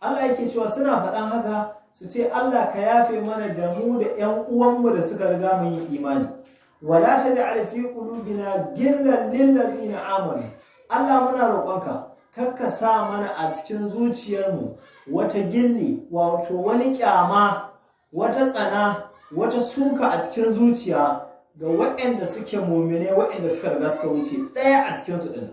Allah yake cewa suna faɗan haka su ce, Allah ka yafe mana da mu da ƴan uwanmu da suka riga mu yi imani. Wala taj'al fi qulubina ghillan lil ladzina amanu. Allah, muna roƙonka, kakka sa mana a cikin zuciyarmu wata gilli, wato wani kyama, wata tsana, wata suka a cikin zuciya ga waɗanda suke mumine, waɗanda suka riga suka wuce ɗaya a cikin su ɗin.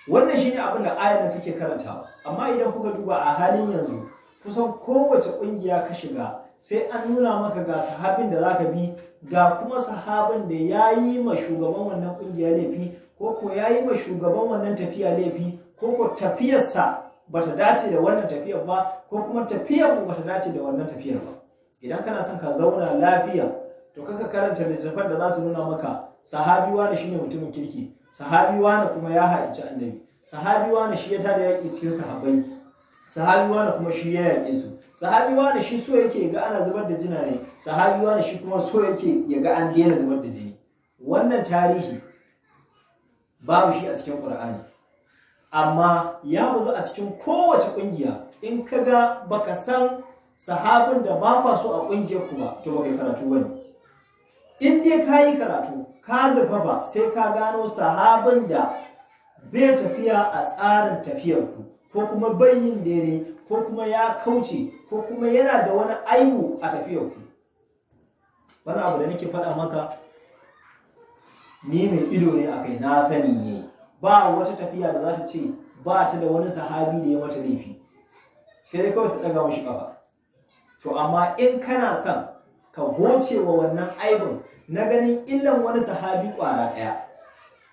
Wannan shine abin da ayar take karantawa. Amma idan kuka duba a halin yanzu, kusan kowace ƙungiya ka shiga, sai an nuna maka ga sahabin da zaka bi, ga kuma sahabin da ya yi ma shugaban wannan ƙungiya laifi, ko ya yi ma shugaban wannan tafiya laifi, ko tafiyarsa bata dace da wannan tafiyar ba, ko kuma tafiyar mu bata dace da wannan tafiyar ba. Idan kana son ka zauna lafiya, to kaka karanta littattafan da za su nuna maka sahabi wani shine mutumin kirki, sahabi wani kuma ya ha'inci Annabi, sahabi wani shi ya tada yaƙi cikin sahabbai, sahabi wani kuma shi ya yaƙe su, sahabi wani shi so yake ga ana zubar da jina ne, sahabi wani shi kuma so yake ya ga an daina zubar da jini. Wannan tarihi babu shi a cikin Qur'ani, amma ya bazu a cikin kowace ƙungiya. In ka ga baka san sahabin da ba kwa so a ƙungiyar ku ba, to baka yi karatu bane. In dai ka yi karatu, ka zurfafa, sai ka gano sahabin da bai tafiya a tsarin tafiyar ku, ko kuma yin daidai, ko kuma ya kauce, ko kuma yana da wani aibu a tafiyar ku. Wani abu da nake faɗa maka, ni mai ido ne a kai, na sani ne. Ba wata tafiya da za ta ce ba ta da wani sahabi da ya mata laifi, sai dai kawai su ɗaga mashi ƙafa. To amma in kana son ka goce wa wannan aibin na ganin illan wani sahabi ƙwara ɗaya,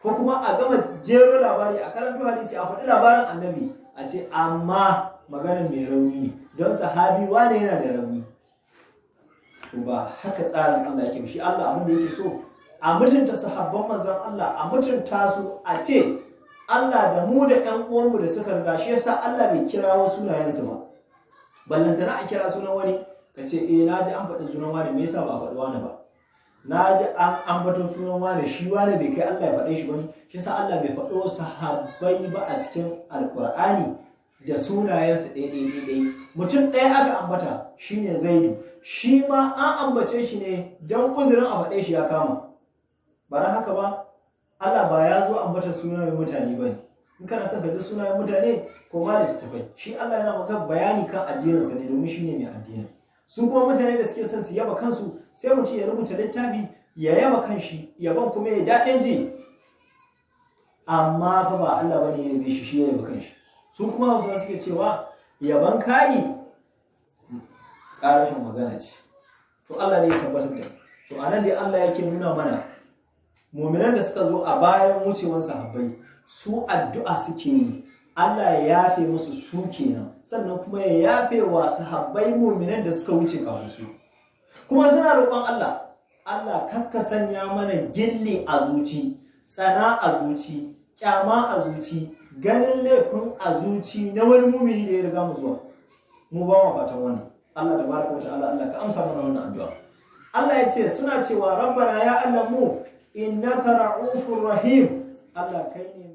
ko kuma a gama jero labari, a karanto hadisi, a faɗi labarin Annabi, a ce amma maganin mai rauni ne don sahabi wane yana da rauni, to ba haka tsarin Allah yake. Shi Allah abin da yake so, a mutunta sahabban Manzon Allah, a mutunta su, a ce Allah da mu da ƴan uwanmu da suka riga. Shi yasa Allah bai kirawo sunayensu ba, ballantana a kira sunan wani ka ce, eh, na ji an faɗi sunan wani, me yasa ba a faɗi wani ba? Na ji an ambato sunan wani, shi wani bai kai Allah ya faɗe shi bane? Shi yasa Allah bai faɗo sahabbai ba a cikin Alƙur'ani da sunayensu ɗaya ɗaya ɗaya. Mutum ɗaya aka ambata, shine Zaidu. Shi ma an ambace shi ne don uzurin a faɗe shi ya kama. Ba don haka ba, Allah ba ya zo ambata sunayen mutane ba ne. In kana son ka ji sunayen mutane, ko ma littattafai. Shi Allah yana maka bayani kan addininsa ne, domin shi ne mai addinin. Su kuma mutane da suke son su yaba kansu, sai mutum ya rubuta littafi ya yaba kanshi, yaban kuma ya daɗin ji. Amma fa ba Allah bane ya yabe shi, shi ya yaba kanshi. Su kuma Hausawa suke cewa yaban kayi ƙarashin magana ce. To Allah ne ya tabbatar da. To anan dai Allah yake nuna mana muminan da suka zo a bayan wucewan sahabbai, su addu'a suke yi Allah ya yafe musu, su kenan, sannan kuma ya yafe wa sahabbai muminan da suka wuce kafin su. Kuma suna roƙon Allah, Allah kakka sanya mana gilli a zuci, tsana a zuci, kyama a zuci, ganin laifin a zuci na wani mumini da ya riga mu zuwa. Mu ba mu fatan wannan. Allah tabaraka wa ta'ala, Allah ka amsa mana wannan addu'a. Allah ya ce suna cewa, rabbana, ya Allah mu, innaka ra'ufur rahim. Allah kai ne